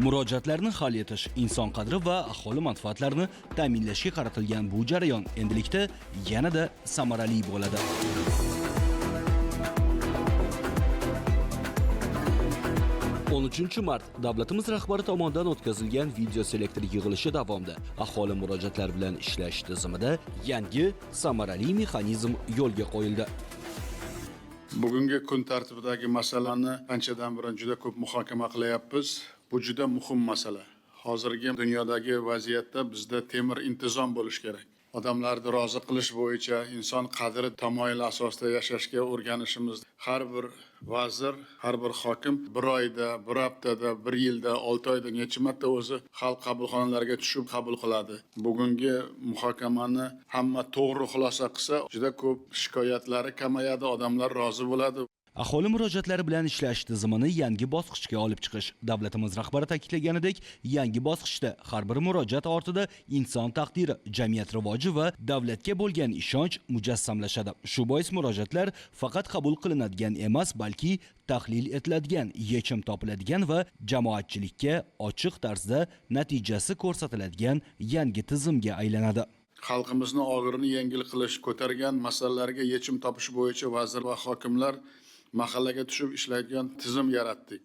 Murojaatlarni hal etish, inson qadri va aholi manfaatlarini ta'minlashga qaratilgan bu jarayon endilikda yanada samarali bo'ladi. 13 mart davlatimiz rahbari tomonidan o'tkazilgan video selektor yig'ilishi davomida aholi murojaatlari bilan ishlash tizimida yangi samarali mexanizm yo'lga qo'yildi. Bugungi kun tartibidagi masalani anchadan buyon juda ko'p muhokama qilyapmiz. Bu juda muhim masala. Hozirgi dunyodagi vaziyatda bizda temir intizom bo'lishi kerak. Odamlarni rozi qilish bo'yicha inson qadri tamoyili asosida yashashga o'rganishimiz. Har bir vazir, har bir hokim bir oyda, bir haftada, bir yilda, 6 oyda necha marta o'zi xalq qabulxonalariga tushib qabul qiladi. Bugungi muhokamani hamma to'g'ri xulosa qilsa, juda ko'p shikoyatlari kamayadi, odamlar rozi bo'ladi. Aholi murojaatlari bilan ishlash tizimini yangi bosqichga olib chiqish. Davlatimiz rahbari ta'kidlaganidek, yangi bosqichda har bir murojaat ortida inson taqdiri, jamiyat rivoji va davlatga bo'lgan ishonch mujassamlashadi. Shu bois murojaatlar faqat qabul qilinadigan emas, balki tahlil etiladigan, yechim topiladigan va jamoatchilikka ochiq tarzda natijasi ko'rsatiladigan yangi tizimga aylanadi. Xalqimizni og'irini yengil qilish, ko'targan masalalarga yechim topish bo'yicha vazir va hokimlar mahallaga tushib ishlaydigan tizim yaratdik.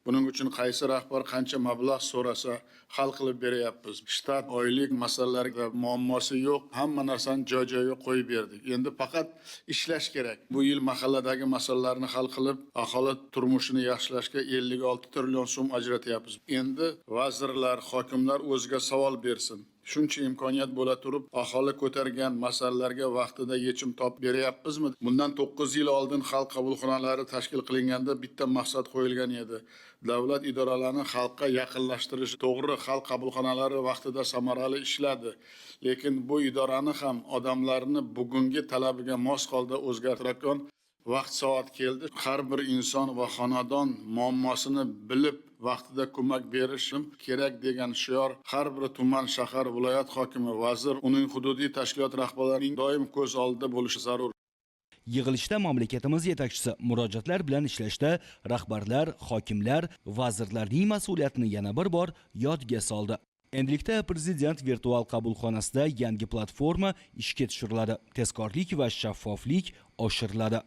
Buning uchun qaysi rahbar qancha mablag' so'rasa hal qilib beryapmiz. Shtat, oylik masalalarga muammosi yo'q, hamma narsani joy-joyiga qo'yib berdik. Endi faqat ishlash kerak. Bu yil mahalladagi masalalarni hal qilib, aholi turmushini yaxshilashga 56 trillion so'm ajratyapmiz. Endi vazirlar, hokimlar o'ziga savol bersin. Shuncha imkoniyat bo'la turib, aholi ko'targan masalalarga vaqtida yechim topib beryapmizmi? Bundan 9 yil oldin xalq qabulxonalari tashkil qilinganda bitta maqsad qo'yilgan edi. Davlat idoralarini xalqqa yaqinlashtirish. To'g'ri, xalq qabulxonalari vaqtida samarali ishladi. Lekin bu idorani ham odamlarni bugungi talabiga mos holda o'zgartirayotgan vaqt soat keldi. Har bir inson va xonadon muammosini bilib vaqtida ko'mak berishim kerak degan shior har bir tuman, shahar, viloyat hokimi, vazir, uning hududiy tashkilot rahbarlarining doim ko'z oldida bo'lishi zarur. Yig'ilishda mamlakatimiz yetakchisi murojaatlar bilan ishlashda rahbarlar, hokimlar, vazirlarning mas'uliyatini yana bir bor yodga soldi. Endilikda prezident virtual qabulxonasida yangi platforma ishga tushiriladi. Tezkorlik va shaffoflik oshiriladi.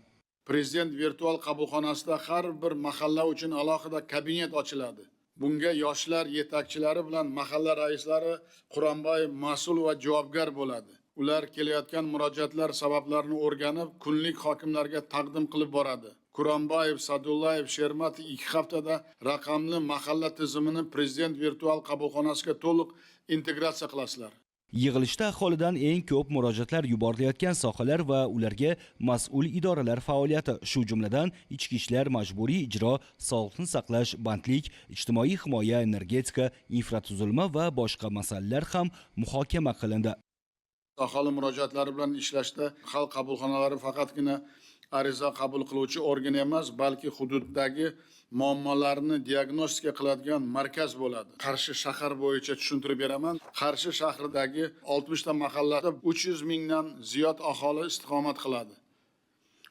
Prezident virtual qabulxonasida har bir mahalla uchun alohida kabinet ochiladi. Bunga yoshlar yetakchilari bilan mahalla raislari Quronboyev mas'ul va javobgar bo'ladi. Ular kelayotgan murojaatlar sabablarini o'rganib, kunlik hokimlarga taqdim qilib boradi. Quronboyev, Sadullayev, Shermatov 2 haftada raqamli mahalla tizimini prezident virtual qabulxonasiga to'liq integratsiya qilasizlar. Yig'ilishda aholidan eng ko'p murojaatlar yuborilayotgan sohalar va ularga mas'ul idoralar faoliyati, shu jumladan ichki ishlar, majburiy ijro, sog'liqni saqlash, bandlik, ijtimoiy himoya, energetika, infratuzilma va boshqa masalalar ham muhokama qilindi. Aholi murojaatlari bilan ishlashda xalq qabulxonalari faqatgina ariza qabul qiluvchi organ emas, balki hududdagi muammolarni diagnostika qiladigan markaz bo'ladi. Qarshi shahar bo'yicha tushuntirib beraman. Qarshi shahridagi 60 ta mahallada 300 mingdan ziyod aholi istiqomat qiladi.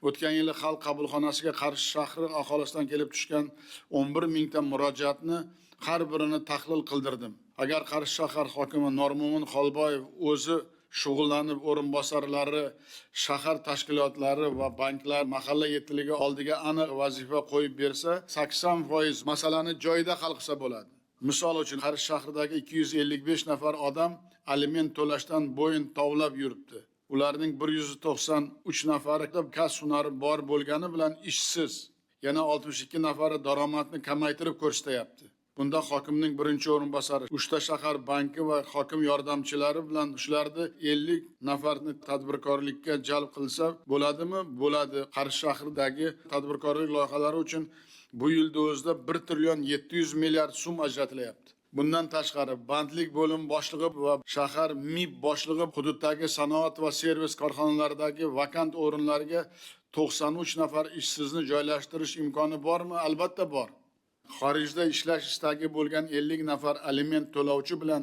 O'tgan yili xalq qabulxonasiga Qarshi shahri aholisidan kelib tushgan 11 mingta murojaatni har birini tahlil qildirdim. Agar Qarshi shahar hokimi Normo'min Xolboyev o'zi shug'ullanib, o'rinbosarlari, shahar tashkilotlari va banklar mahalla yetiligi oldiga aniq vazifa qo'yib bersa, 80% masalani joyida hal qilsa bo'ladi. Misol uchun, Qarshi shahridagi 255 nafar odam aliment to'lashdan bo'yin tovlab yuribdi. Ularning 193 nafari kasb hunari bor bo'lgani bilan ishsiz. Yana 62 nafari daromadni kamaytirib ko'rsatyapti. Bunda hokimning birinchi o'rinbosari, 3 ta shahar banki va hokim yordamchilari bilan shularni 50 nafarni tadbirkorlikka jalb qilsa bo'ladimi? Bo'ladi. Qarshi shahridagi tadbirkorlik loyihalari uchun bu yilda o'zida 1 trillion 700 milliard so'm ajratilyapti. Bundan tashqari bandlik bo'limi boshlig'i va shahar MIB boshlig'i hududdagi sanoat va servis korxonalaridagi vakant o'rinlarga 93 nafar ishsizni joylashtirish imkoni bormi? Albatta bor. Xorijda ishlash istagi bo'lgan 50 nafar aliment to'lovchi bilan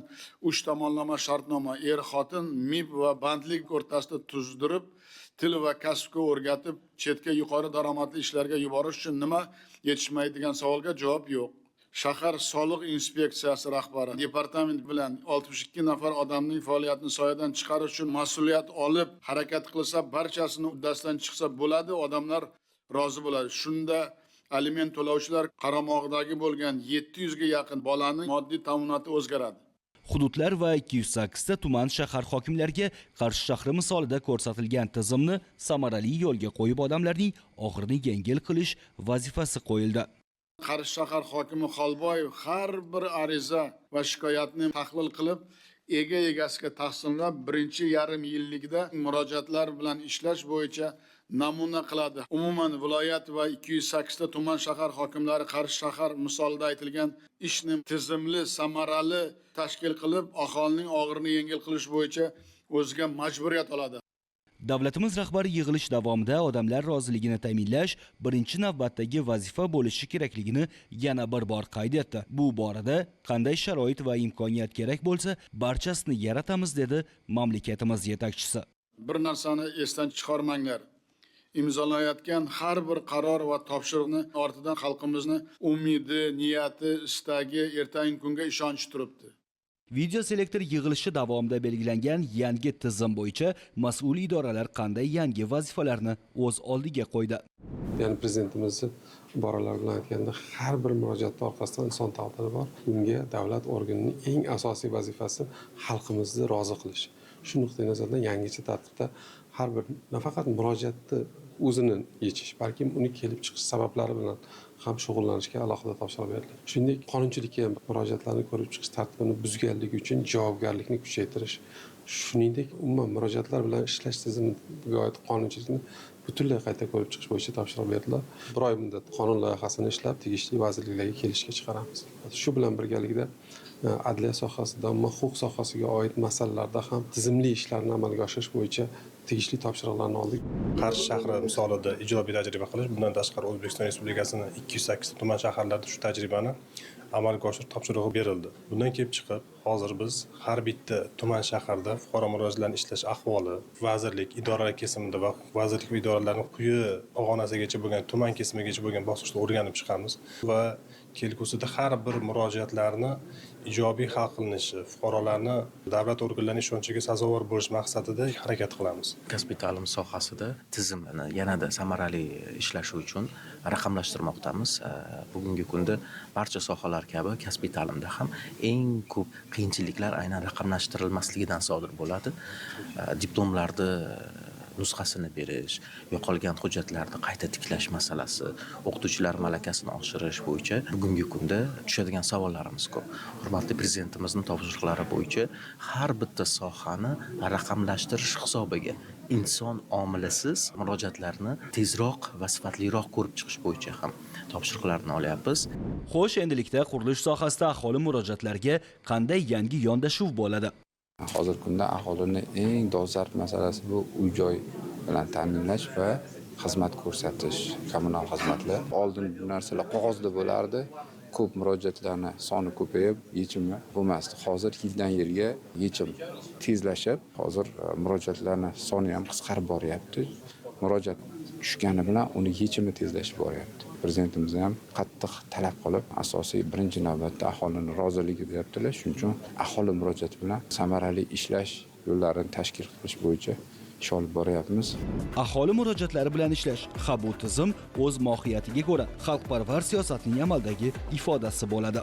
3 tomonlama shartnoma er-xotin MIB va bandlik o'rtasida tuzdirib, til va kasbga o'rgatib, chetga yuqori daromadli ishlarga yuborish uchun nima yetishmaydi degan savolga javob yo'q. Shahar soliq inspeksiyasi rahbari departament bilan 62 nafar odamning faoliyatini soyadan chiqarish uchun mas'uliyat olib harakat qilsa, barchasini uddasidan chiqsa bo'ladi, odamlar rozi bo'ladi. Shunda aliment to'lovchilar qaramog'idagi bo'lgan 700 ga yaqin bolaning moddiy ta'minoti o'zgaradi. Hududlar va 208 ta tuman shahar hokimlariga Qarshi shahri misolida ko'rsatilgan tizimni samarali yo'lga qo'yib, odamlarning og'irini yengil qilish vazifasi qo'yildi. Qarshi shahar hokimi Xolboyev har bir ariza va shikoyatni tahlil qilib, ega egasiga taqsimlab, birinchi yarim yillikda murojaatlar bilan ishlash bo'yicha namuna qiladi. Umuman viloyat va 208 ta tuman shahar hokimlari Qarshi shahar misolida aytilgan ishni tizimli, samarali tashkil qilib, aholining og'irini yengil qilish bo'yicha o'ziga majburiyat oladi. Davlatimiz rahbari yig'ilish davomida odamlar roziligini ta'minlash birinchi navbatdagi vazifa bo'lishi kerakligini yana bir bor qayd etdi. Bu borada qanday sharoit va imkoniyat kerak bo'lsa, barchasini yaratamiz, dedi mamlakatimiz yetakchisi. Bir narsani esdan chiqarmanglar. Imzolayotgan har bir qaror va topshiriqni ortidan xalqimizni umidi, niyati, istagi, ertangi kunga ishonchi turibdi. Video selektor yig'ilishi davomida belgilangan yangi tizim bo'yicha mas'ul idoralar qanday yangi vazifalarni o'z oldiga qo'ydi? Ya'ni prezidentimizni iboralari bilan aytganda, har bir murojaatni orqasida inson taqdiri bor. Bunga davlat organining eng asosiy vazifasi xalqimizni rozi qilish. Shu nuqtai nazardan yangicha tartibda har bir nafaqat murojaatni o'zini yechish, balkim uni kelib chiqish sabablari bilan ham shug'ullanishga alohida topshiriq berildi. Shuningdek, qonunchilikka ham murojaatlarni ko'rib chiqish tartibini buzganligi uchun javobgarlikni kuchaytirish, shuningdek, umuman murojaatlar bilan ishlash tizimiga oid qonunchilikni butunlay qayta ko'rib chiqish bo'yicha topshiriq berildi. Bir oy muddat qonun loyihasini ishlab, tegishli vazirliklarga kelishga chiqaramiz. Shu bilan birgalikda adliya sohasida, umuman huquq sohasiga oid masalalarda ham tizimli ishlarni amalga oshirish bo'yicha tegishli topshiriqlarni oldik. Qarshi shahri misolida ijobiy tajriba qilish, bundan tashqari O'zbekiston Respublikasining 208 tuman shaharlarida shu tajribani amalga oshirish topshirig'i berildi. Bundan kelib chiqib, hozir biz har bitta tuman shaharda fuqaro murojaatlarini ishlash ahvoli, vazirlik, idoralar kesimida va vazirlik va idoralarning quyi pog'onasigacha bo'lgan, tuman kesimigacha bo'lgan bosqichda o'rganib chiqamiz va kelgusida har bir murojaatlarni ijobiy hal qilinishi, fuqarolarni davlat organlarining ishonchiga sazovor bo'lish maqsadida harakat qilamiz. Kasbiy ta'lim sohasida tizimni yanada samarali ishlashi uchun raqamlashtirmoqdamiz. Bugungi kunda barcha sohalar kabi kasbiy ta'limda ham eng ko'p qiyinchiliklar aynan raqamlashtirilmasligidan sodir bo'ladi. Diplomlarni nusxasini berish, yo'qolgan hujjatlarni qayta tiklash masalasi, o'qituvchilar malakasini oshirish bo'yicha bugungi kunda tushadigan savollarimiz ko'p. Hurmatli Prezidentimizning topshiriqlari bo'yicha har bitta sohani raqamlashtirish hisobiga inson omilisiz murojaatlarni tezroq va sifatliroq ko'rib chiqish bo'yicha ham topshiriqlarni olyapmiz. Xo'sh, endilikda qurilish sohasida aholi murojaatlariga qanday yangi yondashuv bo'ladi? Hozirgi kunda aholining eng dolzarb masalasi bu uy-joy bilan ta'minlash va xizmat ko'rsatish, kommunal xizmatlar. Oldin bu narsalar qog'ozda bo'lardi, ko'p murojaatlarni soni ko'payib, yechimi bo'lmasdi. Hozir yildan yilga yechim tezlashib, hozir murojaatlarni soni ham qisqarib boryapti. Murojaat tushgani bilan uni yechimi tezlashib boryapti. Prezidentimiz ham qattiq talab qilib, asosiy birinchi navbatda aholining roziligi deyaptilar. Shuning uchun aholi murojaati bilan samarali ishlash yo'llarini tashkil qilish bo'yicha ish olib boryapmiz. Aholi murojaatlari bilan ishlash, ha, bu tizim o'z mohiyatiga ko'ra xalqparvar siyosatning amaldagi ifodasi bo'ladi.